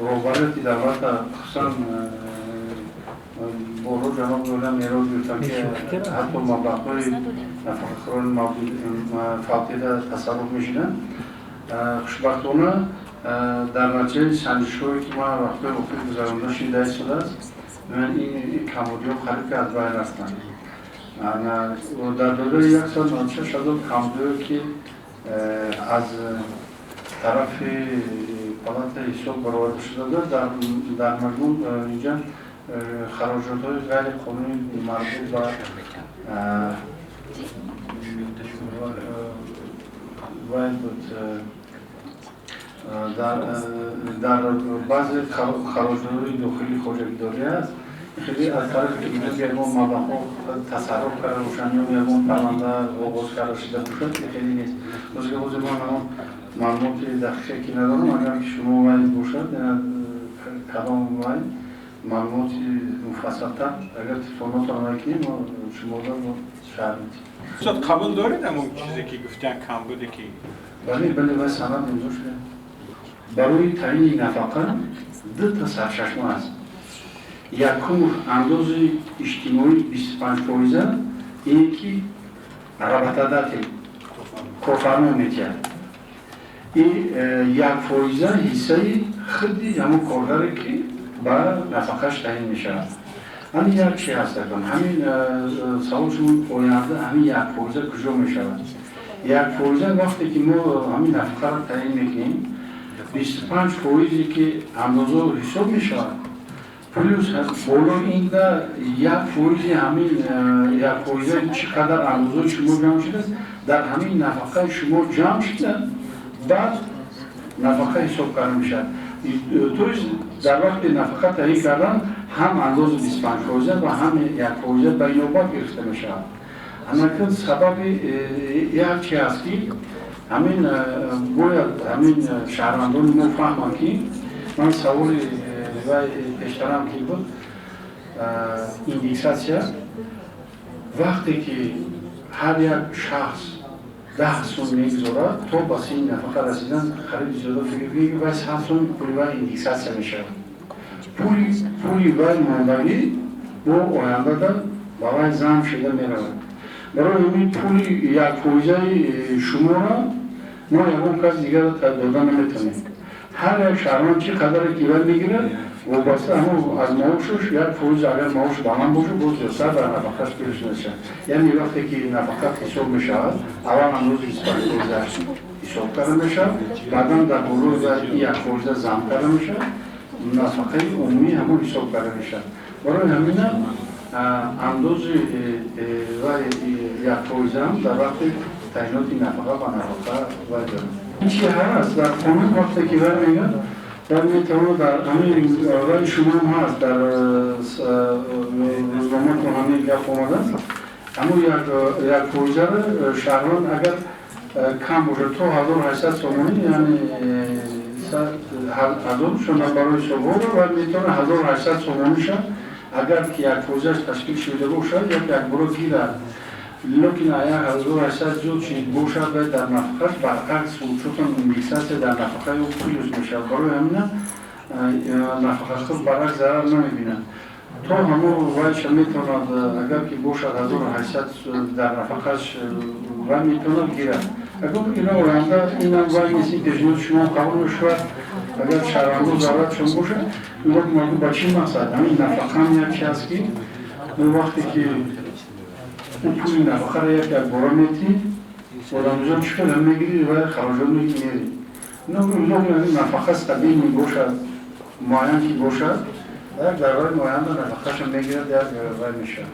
Роҳбарияти давлата, хусусан боло ҷаноби олия мерос гирифтанд, ки ҳатто маблағҳои нафақахӯрони фавтида тасарруф мешуданд. Хушбахтона, дар натиҷаи санҷишҳое, ки ман вақтҳои охир гузаронда шида истодааст, ин камбудиҳо қариб ки аз байн рафтанд. Дар доираи 196 000 камбудиҳое, ки аз тарафи палатаи ҳисоб бароварда шуда, дар маҷмӯъ инҷа хароҷотҳои ғайриқонунӣ марбут ба вай буд, дар баъзе хароҷотҳои дохилии хоҷагидорӣ аст. Хеле аз тарафи ягон маблағҳо тасарруф карда бошанд ё ягон парванда оғоз карда шуда бошад, хеле нест. Ҳозир ман ҳамон маълумоти дақиқе ки надорам. Агар ки шумо вай бошад, кадом вай маълумоти муфассалтар, агар телефонотон вай кунем, мо шуморо шарҳ медиҳем. Устод, қабул доред ҳамон чизе, ки гуфтан, камбуде ки? Бале, вай санад имзо шуда. Барои таъини нафақа дута сарчашма аст. Якум, андози иҷтимоӣ 25%, ине ки работодатель, корфармо метиҳад, и 1% ҳиссаи худи ҳамон коргаре, ки ба нафақаш таъин мешавад. Ҳамин як чи ҳаст. Ҳамин савол шумо, оянда ҳамин 1% куҷо мешавад? 1% вақте ки мо ҳамин нафақаро таъин мекунем, 25 фоизе ки андозо ҳисоб мешавад, плюс боло инда 1 фоизи, ҳамин 1 фоиза чӣ қадар андозои шумо ҷамъ шудааст, дар ҳамин нафақаи шумо ҷамъ шуда, баъд нафақа ҳисоб карда мешавад. То есть дар вақти нафақа таъин кардан ҳам андози 25% ва ҳам 1% ба инобат гирифта мешавад. Анакун сабаби як чи аст, ки ҳамин бояд ҳамин шаҳрвандони мо фаҳманд, ки ман саволи вай пештарам ки буд, индексация. Вақте ки ҳар як шахс 10 сум мегузорад, то ба синни нафақа расидан, хариди зиёда, фикр кунед, ки вай 100 сум пули вай индексация мешавад. Пули вай мондагӣ бо ояндада ба вай зам шуда меравад. Барои ҳамин пули 1 фоизаи шуморо мо ягон кас дигар дода наметавонем. Ҳар як шаҳрванд чӣ қадаре ки вай мегирад, вобаста ҳамон аз маошаш 1%. Агар маош баланд бошад, боз зиёдтар дар нафақаш плюс мешавад. Яъне вақте ки нафақа ҳисоб мешавад, аввал андози 25% ҳисоб карда мешавад, баъдан дар болои 1% зам карда мешавад, нафақаи умумӣ ҳамон ҳисоб карда мешавад. Барои ҳамина андози вай 1%-ам дар вақти таъиноти нафақа ба нафақа вай дорад. Чи ҳаст дар қонун, вақте ки вай мегӯяд, дар метавонад дар ҳамин вай шумоам ҳаст, дар рӯзноматон ҳамин гап омадааст. Ҳамун 1%-ро шаҳрванд агар кам бошад, то 1800 сомонӣ, яъне ҳазор шуна барои ҳисобҳоро, вай метавонад 1800 сомониша, агар ки 1%-аш ташкил шуда бошад, як якбора гирад. Лекин 1800 зиёд чиз бошад, вай дар нафақаш баръакс, учетом индексация, дар нафақаи ӯ плюс мешавад. Барои ҳамина нафақахӯр баръакс зарар намебинад. То ҳамон вайша метавонад, агар ки бошад 1800 дар нафақаш, вай метавонад гирад. Агар ина оянда инам вай нест, ин пешниҳоди шумо қабул мешавад, агар шаҳрвандо заруратшон бошад. Мардум ба чӣ мақсад ҳамин нафақаам як чи аст, ки мо вақте ки ӯ пули нафақаро як якбора метиҳӣ, одамзод чӣ қадар мегирӣ ва хароҷот мери. Нафақа стабильный бошад, муайян ки бошад, як давраи муайянда нафақаша мегирад, як вай мешавад.